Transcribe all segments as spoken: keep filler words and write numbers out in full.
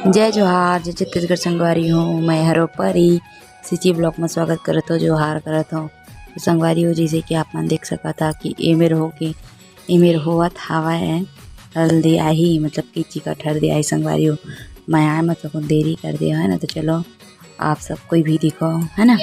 जय जोहार, जय छत्तीसगढ़ संगवारी हो, मैं हरो परी सिची vlog में स्वागत करत हो, जोहार करत हो। तो संगवारी हो, जैसे कि आप मन देख सकत हा कि एमेर हो के, एमेर होवत हावय हल्दी आही, मतलब कि चिकट हल्दी आही संगवारी हो। मैं आए में तो देरी कर दे है ना, तो चलो आप सब कोई भी दिखो, है ना।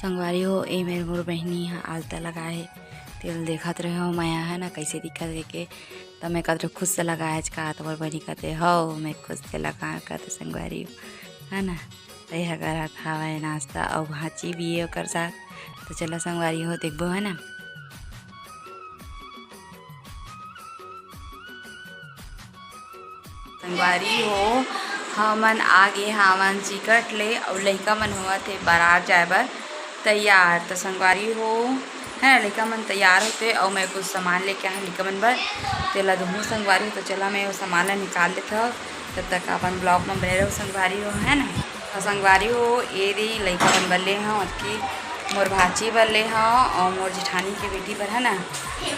संगवारी हो, ए मेर मोर बहिनी ह आलता लगाए हे, तेल देखत रहे हो, मया है ना, कैसे दिखत हे के, त मैं कहत रहे, "खुद से लगाए हच का?" त मोर बहिनी कहते, "हव, मैं खुद से लगाए," कहते संगवारी हो, है ना। त एह करत हावय नाश्ता, अउ भांची भी हे ओकर साथ। त चलो संगवारी हो, देखबो, है ना। संगवारी हो, हमन आ गे हावन चिकट ले, अउ लइका मन होवत हे बारात जाए बर तैयार। त संगवारी हो, है ना, लइका मन तैयार होथे, अउ मैं कुछ सामान लेके आए हंव लइका मन बर, तेला दुहूं संगवारी हो। त चला, मैं वो सामान ला निकाल लेथव, तब तक अपन vlog में बने रहो संगवारी हो, है ना। अउ संगवारी हो, ए दे लइका मन बर ले हंव, अतकी मोर भांची बर ले हंव, अउ मोर जेठानी के बेटी बर, है ना,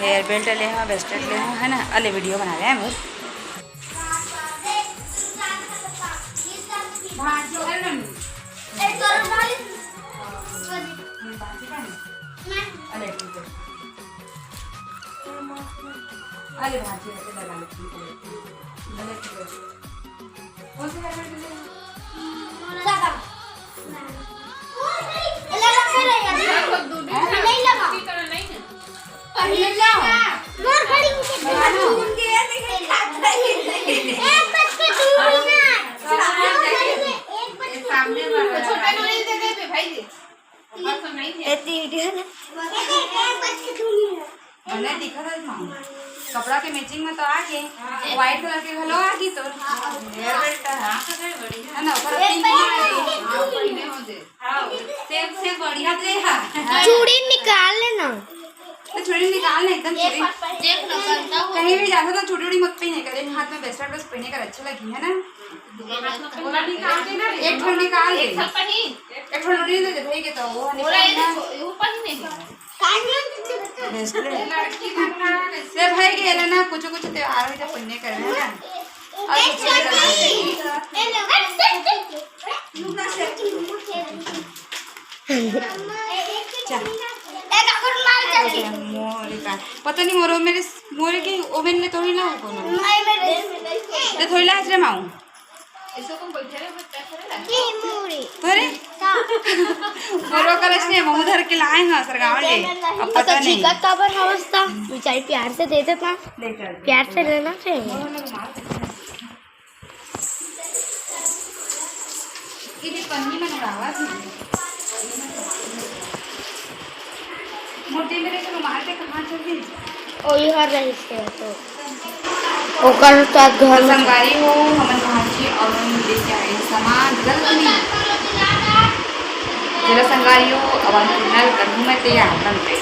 hair belt ले हंव, bracelet ले हंव, है ना। अले video बना रहे हैं मोर। अले भांची ऐसे लगा लेती हूँ। कौन से कलर के लिए? एक बज के दो मिनट। एक बज के दो मिनट। सामने वाला। छोटा नोनी दे दे भाई दे। एती video ना। बने दिखत हे माँ। कपड़ा के matching में तो आ गे, white colour के घलो आ गे तो। Hair belt है। है ना, ओकर pink में आ गे। हाँ, same, same बढ़िया दे है। चूड़ी निकाल लेना। तो चूड़ी निकाल ना, एकदम चूड़ी। कहीं भी जाता तो चूड़ी उड़ी मत पहने कर, एक हाथ में bracelet बस पहने कर, अच्छा लगी, है ना? एक ठो निकाल दे। एक ठो नहीं दे दे भाई के तो वो निकाल ना। Bracelet। ले भाई के ले ना, कुछ कुछ त्योहार में जब पुण्य करे है ना। और कुछ नहीं करते। मोरे का, पता नहीं मोरो मेरे, मोरे के ओवन में थोड़ी ना हो कोनो। ते थोड़ी लाज रे माऊ। तोरे? मोरो कलश ने महू धर के लाए हैं सरगांव ले। अब पता नहीं। चिकट काबर हवस ता? बेचारी प्यार से दे देता। प्यार से लेना चाहिए। ये पन्नी में उड़ावा थी। मोटे मेरे को रुमाल पे कहाँ चढ़ी? ओ, ये हर रही से तो। ओकर साथ घर में संगवारी हो, हमन भांची अउ नोनी लेके आए सामान, गलत नहीं। चलो संगवारी हो, अब हम final करहूँ मैं तैयार बन गई।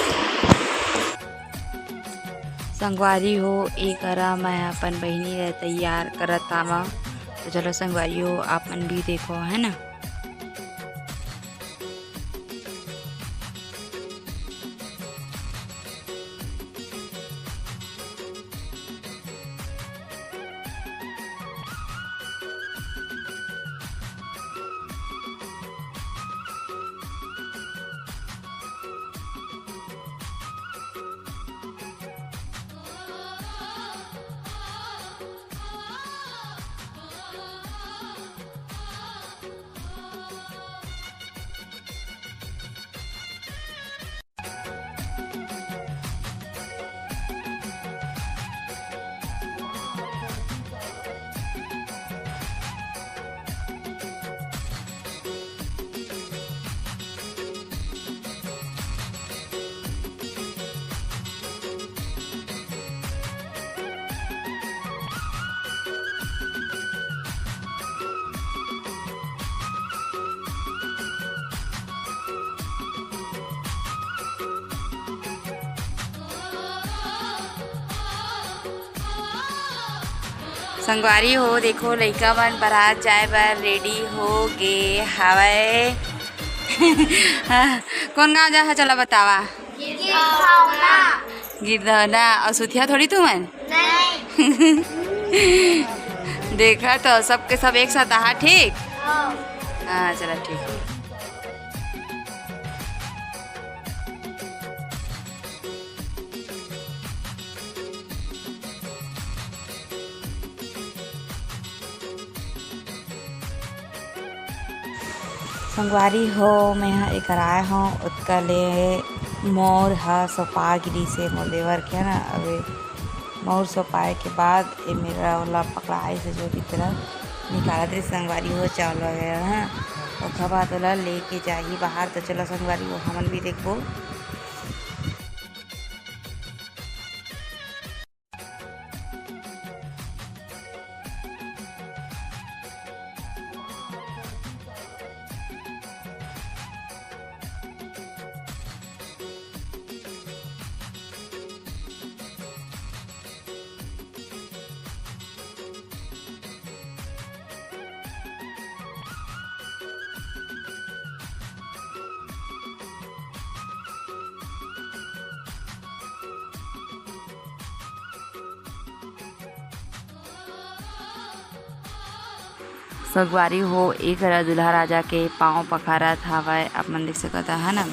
संगवारी हो, ए करा मैं अपन बहिनी ला तैयार करत आवा। तो चलो संगवारी हो, आप मन भी देखो, है ना। संगवारी हो, देखो, लइका मन बारात जाए बर ready हो गे हावय। कोन गांव जाहा, चला बतावा। गिरधौना। अउ सुथिया थोड़ी तुमन? नहीं। देखा तो, सबके सब एक साथ आहा, ठीक? हाँ। हाँ, चला, ठीक। संगवारी हो, मेंहा एकर आए हंव, ओतका ले मउर ह सोपा गिरिस हे मोर देवर के, है ना। अबे मउर सोपाए के बाद ए मेरा ओला पकड़ाइस हे, जो भी तरह निकालत रहिस संगवारी हो, चावल वगैरह, हाँ। ओखर बाद ओला लेके जाही बाहर, तो चलो संगवारी हो, हमन भी देखबो। संगवारी हो, ए करा दूल्हा राजा के पाँव पखारत हावय, आप मन देख सकत हव, है ना।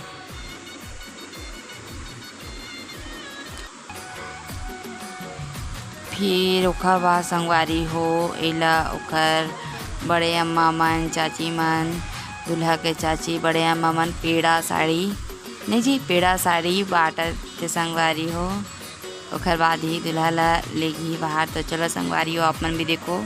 फिर ओखर बाद संगवारी हो, एला ओखर बड़े अम्मा मन, चाची मन, दूल्हा के चाची, बड़े अम्मा मन पेड़ा साड़ी, नहीं जी, पेड़ा साड़ी बांटत हे संगवारी हो। ओखर बाद ही दूल्हा ला लेगही बाहर। तो चलो संगवारी हो, आप मन भी देखो।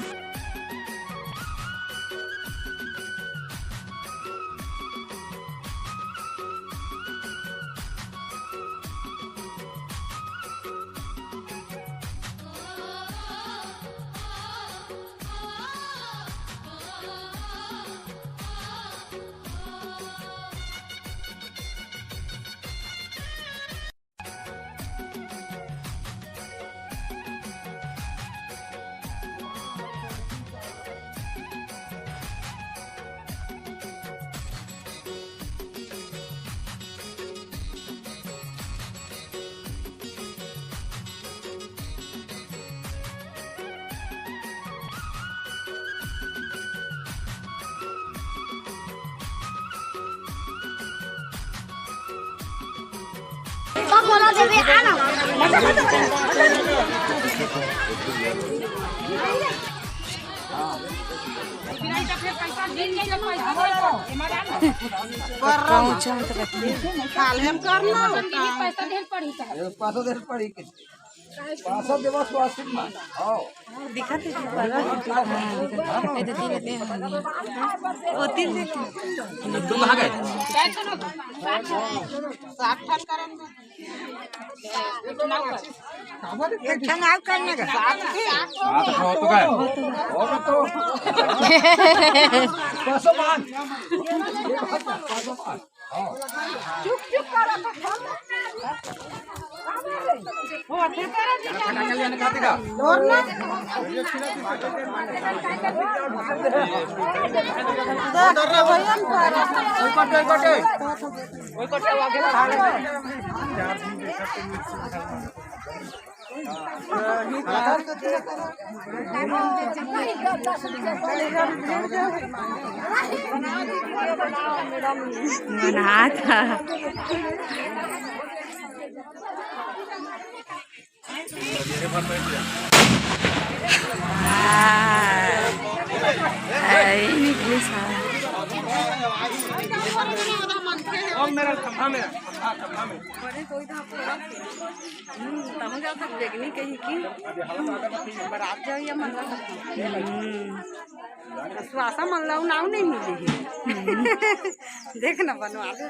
एक ठन आउ करने का। हाँ, तो हो तो गए। और तो। बनात ह। हाँ। आई निकलिस हा। हम्म, तमन जाओ तक बेगनी कही कि बरात जाओ या मंडप। हम्म। सुवासा मन ला नाव नहीं मिली है। देख ना बनवा दे।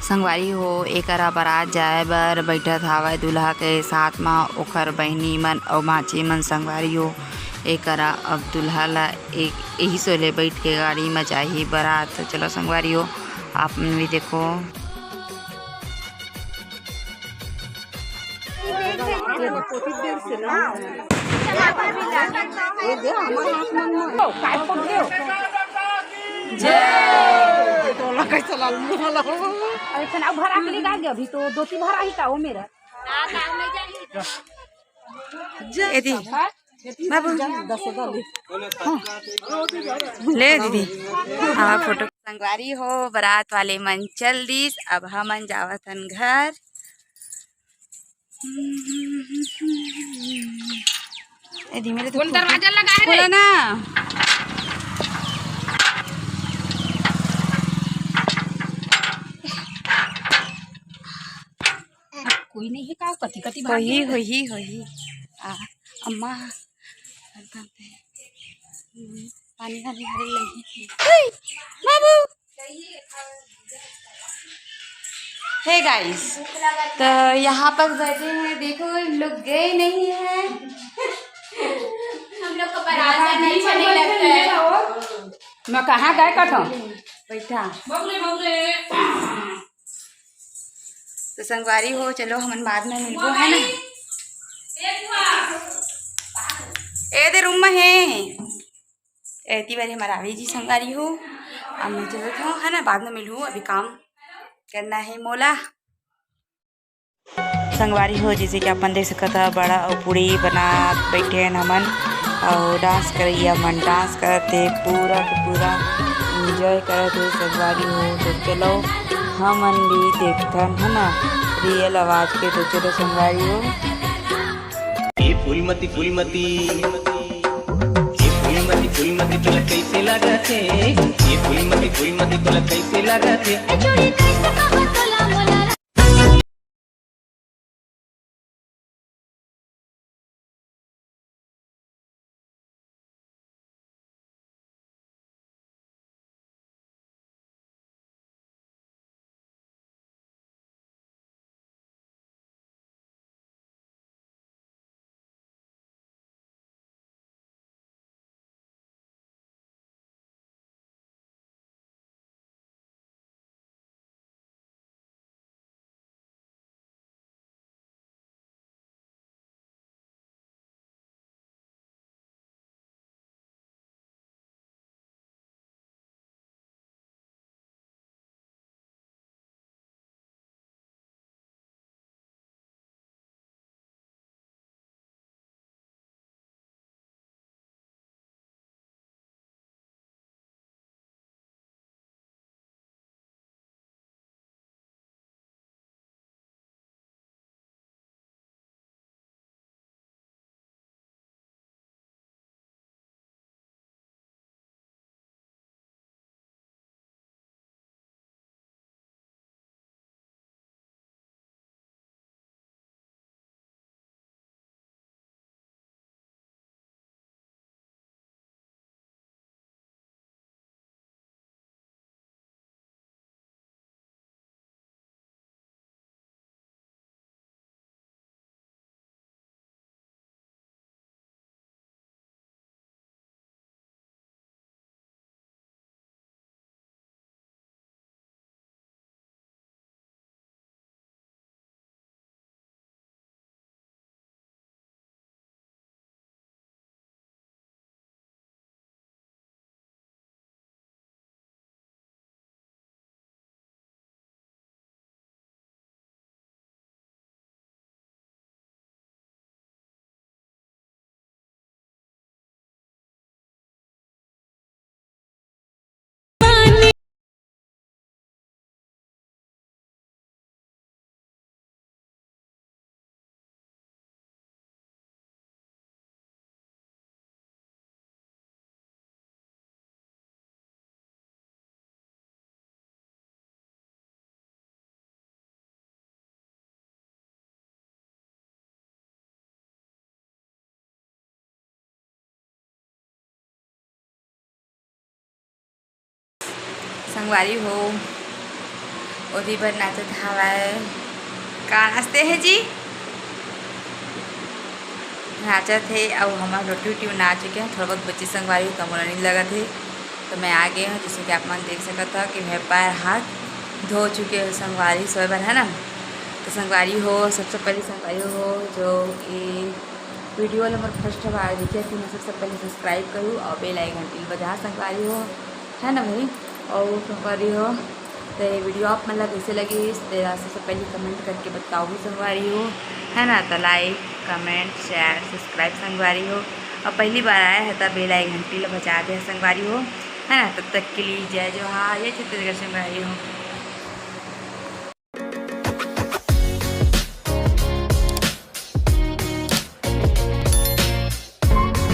संगवारी हो, एकरा बारात जाए बर बैठत हावय दूल्हा के साथ म ओखर बहिनी मन अउ भांची मन। संगवारी हो, एकरा अब दूल्हा ला एक, एही सोले बैठ के गाड़ी म जाही बारात। तो चलो संगवारी हो, आप मन भी देखो। अरे चना भरा के ले डाल दे, अभी तो दो तीन भरा ही का वो मेरा। ए दी, बाबू। ले दीदी, हाँ, फोटो। संगवारी हो, बारात वाले मन चल दिस, अब हमन जावत हन घर। ए दी, मेरे तो कौन दरवाजा लगा है रे? खोलो ना। कोई नहीं है का? कति कति भाग होही, गया। होही, होही। आ, अम्मा, पानी वानी हरे लगी। बाबू। हे गाइस, तो यहाँ पर बैठे हैं, देखो इन लोग गए नहीं हैं। हम लोग को बारात जाना अच्छा नहीं लगता है। मैं कहाँ गए कथो? बैठा। तो संगवारी हो, चलो हमन बाद में मिलबो, है ना? ए दे रूम में है। एती बारी हमारा आवी जी संगवारी हो, अब मैं चलत हूँ, है ना, बाद में मिलहूँ, अभी काम करना है मोला। संगवारी हो, जैसे कि अपन देख सकत ह, बड़ा अउ पूड़ी बनात बैठे हन हमन, अउ डांस करइया मन डांस करत हे, पूरा के पूरा एंजॉय करत हे संगवारी हो। तो चलो हमन भी देखथन, है ना, रियल आवाज के। तो चलो संगवारी हो। ए फूलमती, फूलमती, ए फूलमती, फूलमती तोला कैसे लागत हे? ए फूलमती, फूलमती तोला कैसे लागत हे? संगवारी हो, ओदी बर नाचत हवय। का नाचते हे जी? नाचत हे। अउ हमर रोटी उटी बना चुके हे, थोड़ा बहुत बची संगवारी हो, त मोला नहीं लगत हे। तो मैं आ गए हूँ, जैसे कि आप मन देख सकत हो कि मैं पैर हाथ धो चुके हो संगवारी सोए बर, है ना। तो संगवारी हो, सबसे पहले संगवारी हो जो ये वीडियो ला मोर फर्स्ट बार देखे, तो मैं सबसे पहले सब्सक्राइब करूँ और बेल आइकन टिल बजा संगवारी हो, है ना भाई। और संगवारी हो, तो ये वीडियो आप मन ला कैसे लगी, तेला सबसे पहले कमेंट करके बताओ भी संगवारी हो, है ना। तो लाइक, कमेंट, शेयर, सब्सक्राइब संगवारी हो, और पहली बार आया है तो बेल आइकन टिल बजा दे संगवारी हो, है ना। तब तक के लिए जय जोहार, जय छत्तीसगढ़ संगवारी हो।